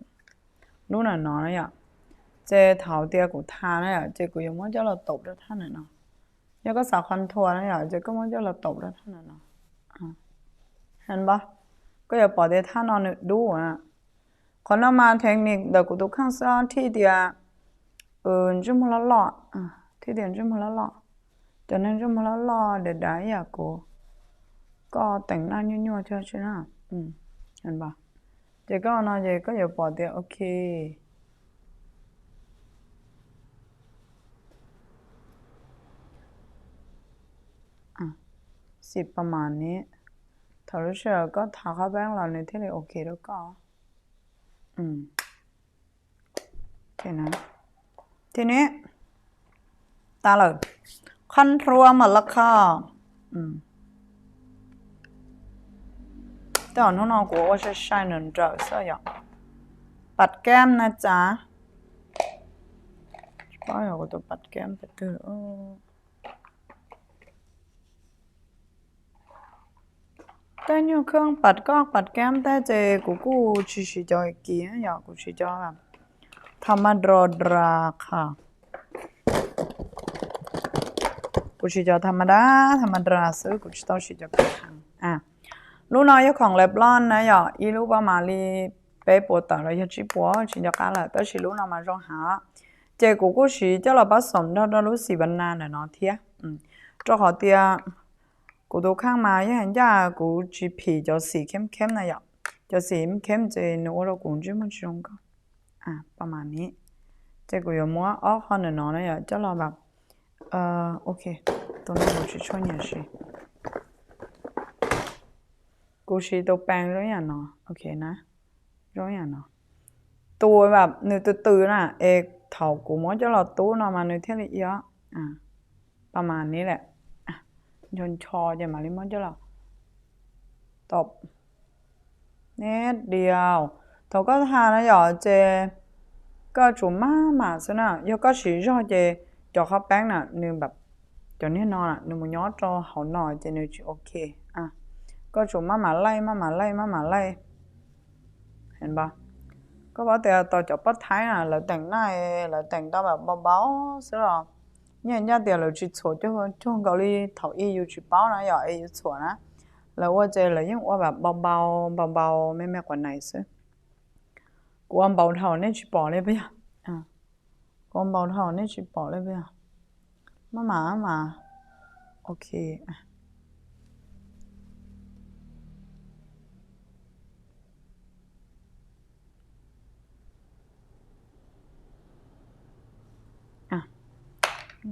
Lub ntawm no na yom, ces thaum tias kuv tha na yom ces kuv yuav muab coj los taum rau thaj ntawm no. Yog koj xav contour na yom ces koj muab coj los taum rau thaj ntawm no. Heev npab, koj yuav pom tias thaj no nws dub. Qhov no mas technique ntawm kuv tus kheej xwb thiaj tias ntsej muag loj loj, thiaj tias ntsej muag loj loj. Cov neeg ntsej muag loj loj dav dav ib yam kuv, koj teem naj nyuaj nyuaj thiab tsis na. Ces koj no ces koj yuav pom tias ok. Xim pa mas ni, thaum lub sij hawm koj tha qhov peeb los nws thiaj li ok rau koj. Ces nws tas lawm, qhov hlua mas lawv kho. Tej zaum hnub no kuv ua sai sai nrawm nrawm xwb yom. Pam kab na tsa, tsis paub yog kuv tus pam kab pem twg. Tej nyuag kheej pam koj pam kab tej ces kuv kuj tsis siv cov kim yom, kuv siv cov Tha ma dra dra qha. Kuv siv cov tha ma da, tha ma dra xwb, kuv tsis tau siv cov kab heev. Lub no yog khoom lab loj na yom, ib lub pab mam li peb puas tawm los yog tsib puas, tsis nco qab lawm, tab sis lub no mas zoo heev. Ces kuv kuj siv coj los pab xoom nrog rau lub xim va na ntawm no thiab. Rau qhov tias kuv tus kheej mas yeej hais ncaj kuv tsis phim cov xim kheb kheb na yom. Cov xim kheb ces nws ua rau kuv ntsej muag tsis zoo nkauj. Pab mam ni. Ces kuv yuav muab ob qho ntawm no na yom coj los pab. Ok, tus no kuv tsis tshua nyiam siv. Kuv siv tus pees zoo yam no, ok na, zoo yam no. Tus pab nws tw tw na, es thaum kuv muab coj los tub no mas nws thiaj li ib ob. Pab mam ni lawm, ncho ncho ces mam li muab coj los tau. Neb diau, thaum koj tha na yom ces koj tsum maj mam xwb na, yog koj siv zog ces cov qhov peeb na nws pab, cov niag no na nws mus nyob rau hauv no ces nws tsis ok. Koj tsum maj mam laij, maj mam laij, maj mam laij. Koj paub tias tau cov poj thaib na lawv teem naj, lawv teem tau pab npau npau xwb los yeej ncaj tias lawv tsis txhuam cuag nkaus li thaum ub yus tsis paub na yom, es yus txhuam na, lawv ua ces lawv yeej ua pab npau npau, npau npau me me quav nais xwb. Kuv ua npau dhau nej tsis pom li puas yog? Kuv ua npau dhau nej tsis pom li puas yog? Maj mam mas, ok.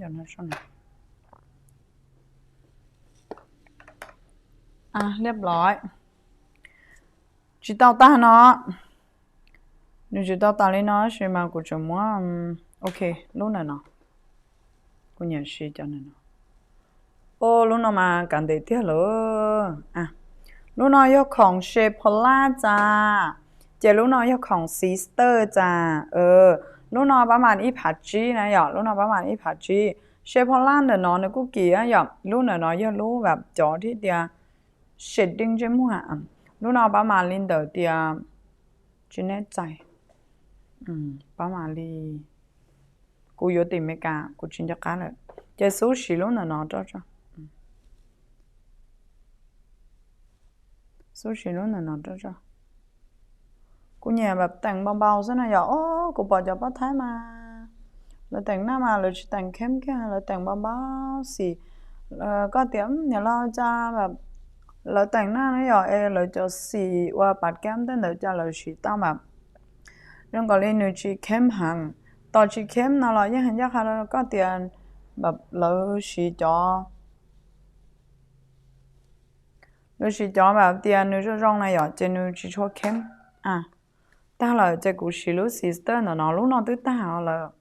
Liab los tsis tau tag no, nws tsis tau tas li no sis mas kuv tseem muab, ok, lub ntawm no, kuv nyiam siv cov ntawm no. Lub no mas kav ntev tiag lawm. Lub no yog khoom Sephora tsa, ces lub no yog khoom Sister tsa. Lub no pab mam ib phav tsib na yom, lub no pab mam ib phav tsib. Sephora ntawm no nws kuj kim yom, lub ntawm no yog lub pab cov thiab tias shading ntsej muag. Lub no pab mam li ntawm tias, tsis neb txais, pab mam li, kuv yuav tim Meskas kuv tsis nco qab lawm. Ces xub siv lub ntawm no rau tso. Xub siv lub ntawm no rau tso. Kuv nyiam pab teem npau npau xwb na yom. Kuv pom cov poj thaib mas lawv teem naj mas lawv tsis teem kheb kiag, lawv teem npau npau xim. Koj tias niam laus cas pab lawv teem naj na yom, es lawv cov xim ua pab kab tej ntawd cas lawv siv tau pab zoo nkaus li nws tsis kheb heev. Tos tsis kheb no los yeej hais ncaj qha rau koj tias pab lawv siv cov, lawv siv cov pab tias nws zoo zoo na yom, ces nws tsis tshua kheb. Tag lawm ces kuv siv lub Sister ntawm no, lub no twb tag lawm.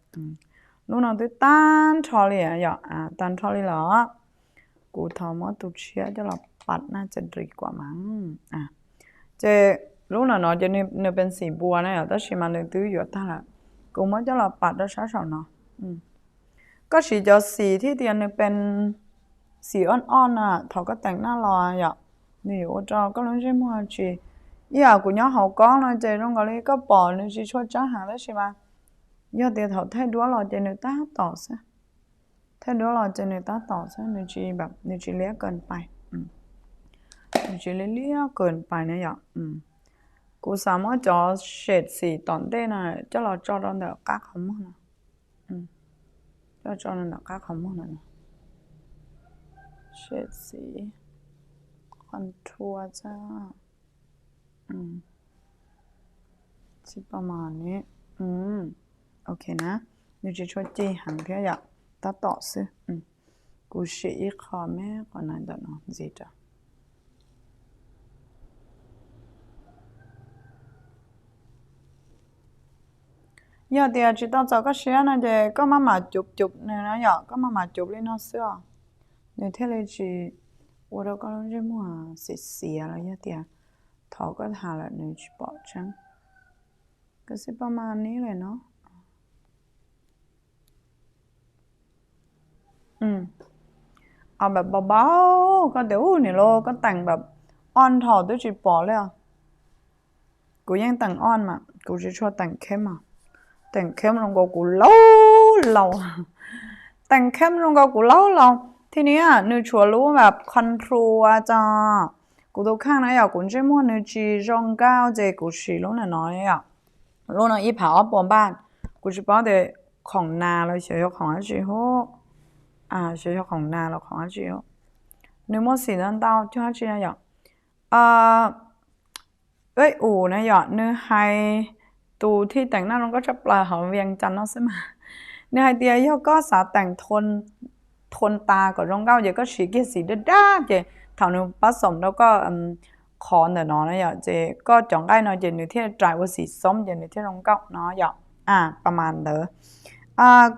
Lub no twb tag nrho li yom, tag nrho li lawm. Kuv thov muab tus tshiab coj los pab naj txas ris kuam mas. Ces lub ntawm no ces nws pees xim npua na yom, tab sis mas nws twb yuav tag lawm. Kuv muab coj los pab rau sab saum no. Koj siv cov xim thiab tias nws pees xim oj oj na, thaum koj teem naj los yom, nws yuav ua rau koj lub ntsej muag tsis, ib yam kuv nyob hauv koob no ces zoo nkaus li koj pom nws tsis tshua tseeb heev tab sis mas yog tias thaum thaij duab los ces nws tab tom xwb. Thaij duab los ces nws tab tom xwb, nws tsis pab, nws tsis liab kas pais. Nws tsis liab liab kas pais na yom. Kuv xav muab cov shade xim tom ntej no coj los tso rau ntawm qab qhov muag no. Coj tso rau ntawm qab qhov muag no. Shade xim contour tsa. Tsis pom mas ne. Ok na, nws tsis tshua ci heev thiab yom, tab tom xwb. Kuv sim ib qho me qhov na ntawm no ntxiv rau. Yog tias tsis tau txaus koj siab no ces koj maj mam cuv cuv nws na yom, koj maj mam cuv li no xwb os. Nws thiaj li tsis ua rau koj lub ntsej muag xiv xiav los yog tias thaum koj tha lawm nws tsis pom tseeb. Koj xij paj mas nib lawm no. Npau npau, koj tias ub niam laus koj teem npau, oj nrho twb tsis pom li os. Kuv yeej teem oj mas kuv tsis tshua teem kheb mas. Teem kheb zoo nkaus kuv laus laus. Teem kheb zoo nkaus kuv laus laus. Thi nis nws tshuav lub npab contour tso. Kuv tus kheej na yog kuv ntsej muag nws tsis zoo nkauj ces kuv siv lub ntawm no yom. Lub no ib phav ob puas npaj. Kuv tsis paub tias khoom nas los xyov yog khoom dab tsi hub. Xyov yog khoom nas los khoom dab tsi hub. Nws muaj xim ntau ntau cuag dab tsi no yom. Ej, ua na yom, nws hais, tus thij teem naj zoo nkauj tshaj plaws hauv Vias Cas no xwb mas, nws hais tias yog koj xav teem thon tas kom zoo nkauj ces koj siv kiag xim daj daj ces thaum nws pab xoom rau koj qhov ntawm no na yom, ces koj cov nqaij no ces nws thiaj rais ua xim xoob ces nws thiaj zoo nkauj no yom. Pab mas ntawd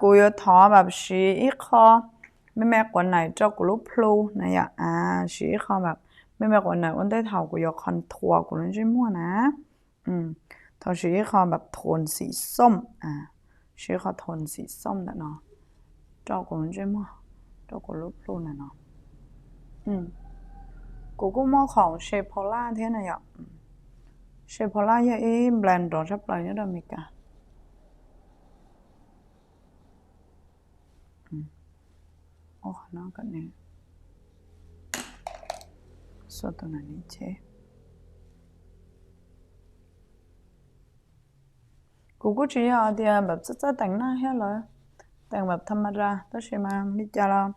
kuv yuav thov pab siv ib qho me me quav nais rau kuv lub plhu na yom. Siv ib qho pab me me quav nais ua ntej thaum kuv yuav contour kuv lub ntsej muag na. Thov siv ib qho pab thon xim xoob, siv ib qho thon xim xoob ntawm no rau kuv lub ntsej muag, rau kuv lub plhu ntawm no. Kuv kuj muaj khoom Shea Pola thiab na yom. Shea Pola yog ib brand nrov tshaj plaws nyob rau Amelikas. Ua qhov no kom nws xua tus na ni che. Kuv kuj tsis yog tias pab txawj txawj teem naj thiab lawm, teem pab tham ma ra tab sis mas li cas los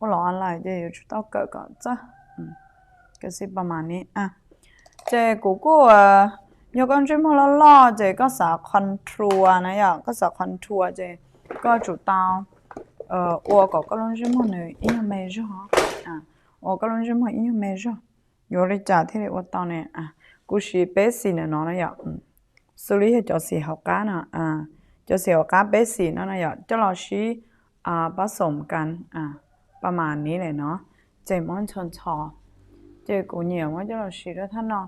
ua los online ces yuav tsum tau kawm kom txawj. Ka si pa mas ni. Ces kuv kuj, yog koj ntsej muag loj loj ces koj xav contour na yom, koj xav contour ces koj tsum tau ua kom koj lub ntsej muag nws ib nyuag me zog, ua koj lub ntsej muag ib nyuag me zog. Yuav li cas thiaj li ua tau ne? Kuv siv peb xim ntawm no na yom. Xws li yog cov xim hauv qab no, cov xim hauv qab peb xim no na yom, coj los sib pab xoom kas pa mas ni li no, ces muab ntxhov ntxhov. Ces kuv nyiam muab coj los siv rau thaj no,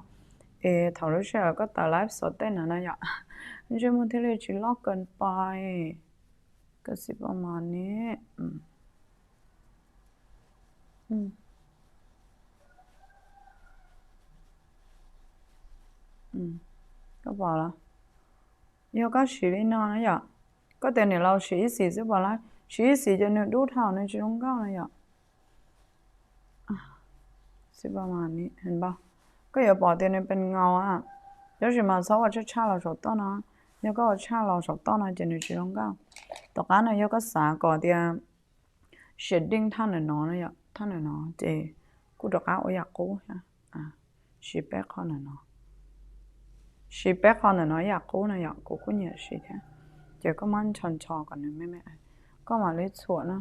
es thaum lub sij hawm koj tawm live xov tej no na yom, ntsej muag thiaj li tsis loj kawg pais. Ka si pa mas ni. Koj pom los? Yog koj siv li no na yom, koj tias niam laus siv ib xim xwb pom lawm, siv ib xim ces nws dub dhau nws tsis zoo nkauj na yom. Koj yuav pom tias nws pes ngaus, tab sis mas txhob ua tshaj tshaj los saum toj no. Yog koj ua tshaj los saum toj no ces nws tsis zoo nkauj. Tom qab no yog koj xav kom tias shading thaj ntawm no, thaj ntawm no ces kuj rov qab ua yam qub thiab. Siv peb qho ntawm no, siv peb qho ntawm no yam qub no yom, kuv kuj nyiam siv thiab. Ces koj muab ntxhov ntxhov kom nws me me, koj mam li txhuam no.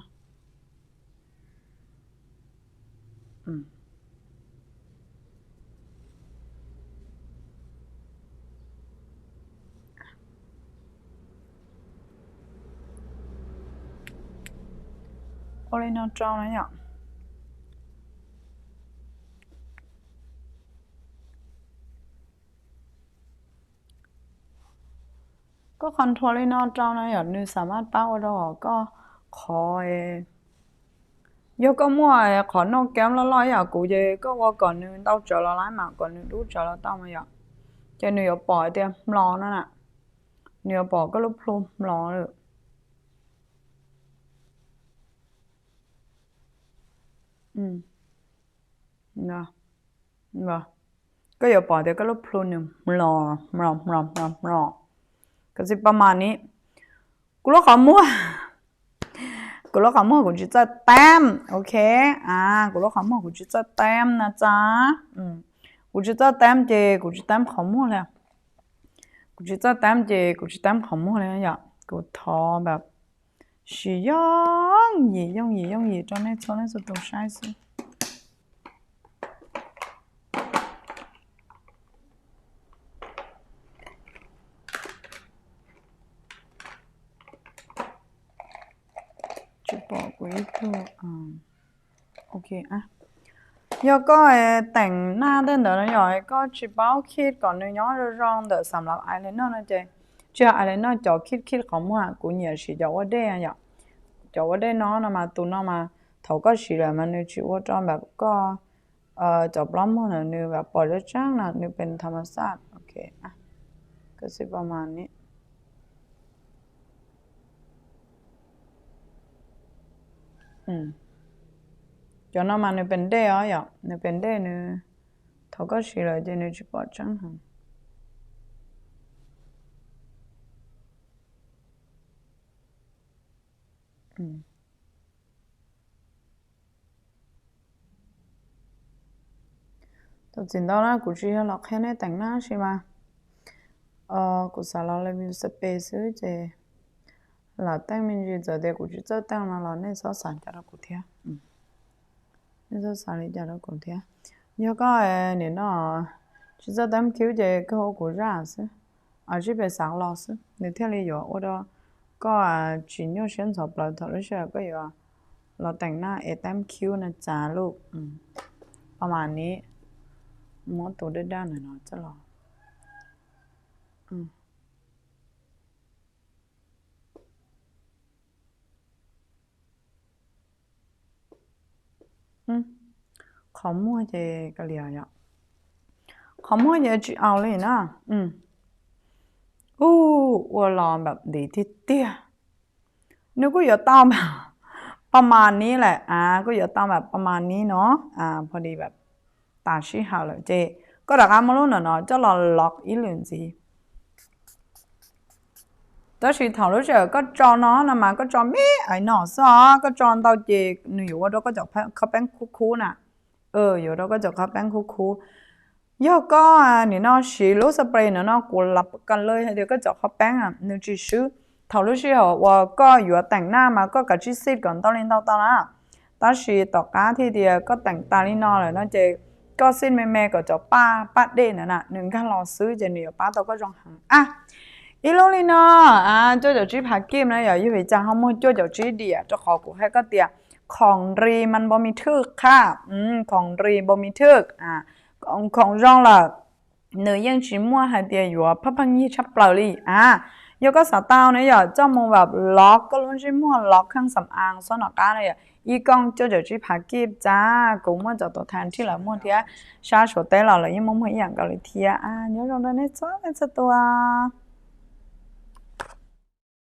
Ua li no rau na yom. Koj contour li no rau na yom, nws xam maj pab ua rau koj qhov, yog koj muaj qhov noj keeb loj loj yam kuv ces koj ua kom nws ntau tsawv los lawm mas kom nws dub tsawv los tau mas yom. Ces nws yuav pom tias hmlo no na, nws yuav pom koj lub plhu hmlo lawm. Koj yuav pom tias koj lub plhu nws hmlo hmlo hmlo hmlo hmlo. Ka si pa mas ni. Kuv lub qhov muag, kuv lub qhov muag kuv tsis txawj teeb, ok. Kuv lub qhov muag kuv tsis txawj teeb na tsa. Kuv tsis txawj teeb ces kuv tsis teeb qhov muag li. Kuv tsis txawj teeb ces kuv tsis teeb qhov muag li yom. Kuv thov pab siv yooj yim yooj yim yooj yim rau nej txhua leej txhua tus saib xwb. Tsis pom kuv ib tug. Ok, yog koj teem naj tej ntawd no yom, koj tsis paub khij kom nws nyob zoo zoo ntawm xam lav ais li no no ces, tsis hais li no cov khij khij qhov muag, kuv nyiam siv cov ua dej yom. Cov ua dej no no mas tus no mas thaum koj siv lawm mas nws tsis ua rau npam koj cov plaub muag na nws pom tseeb tseeb no nws pes tham ma xaj. Ok, ka si pa mas ni. Cov no mas nws pes dej os yom, nws pes dej nws, thaum koj siv lawm ces nws tsis pom tseeb heev. Tus txiv ntau na, kuv tsis yog los qhia nej teem nab sis mas kuv xav los review space xwb ces lam teej me ntsis, txawm tias kuv tsis txawj teej no los nej txhob xav cas rau kuv thiab. Nej txhob xav li cas rau kuv thiab. Yog koj nim no tsis txawj teeb cube ces koj ua kuv zaj xwb, tsib pes xav los xwb nws thiaj li yuav ua rau koj tsis nyuaj siab ntxhov plaws thaum lub sij hawm koj yuav los teem nab es teeb cube no txav lub. Pas mas ni, muab tus daj daj ntawm no coj los. Qhov muag ces ka liam yom, qhov muag ces tsis aus li na. Ub, ua los npam ntiv tiag tiag. Nws kuj yuav tau npam pas mas ni lawm a, kuj yuav tau npam pas mas ni no, pho di npam tas sij hawm lawm ces koj rov qab muab lub ntawm no coj los lock ib lwm ntxiv. Tab sis thaum lub sij hawm koj tso no no mas koj tso me aiv no xwb os, koj tso ntau ces nws yuav ua rau koj cov khob peeb khub khub na. Yuav rau koj cov khob peeb khub khub. Yog koj nim no siv lub spray no no kuv lam ka lawj hais tias koj cov khob peeb nws tsis swb. Thaum lub sij hawm uas koj yuav teem nab mas koj kav tsij xij kom ntau li ntau tau na. Tab sis tom qab thiaj tias koj teem tas li no lawm no ces koj xij me me kom cov paj, paj dej ntawd na nws nkag los xwb ces nws yuav pab tau koj zoo heev a. Ib lub li no, cuaj caum tsib phav kib na yom, yog vim cas ho muag cuaj caum tsib diam? Rau qhov kuv hais koj tias khoom ris mas npaum me thwj qha, khoom ris npaum me thwj, khoom zoo lawm nws yeej tsis muaj hais tias yuav pheej pheej yig tshaj plaws li a. Yog koj xav tau na yom, coj mus npam lov koj lub ntsej muag, lov kheej xam aav xob nom qab na yom, ib kooj cuaj caum tsib phav kib txav. Kuv muaj cov tuam thas thij lawv muag thiab, sab Suav teb los lawv yeej muaj muag ib yam nkaus li thiab. Nyob zoo rau nej txhua leej txhua tus.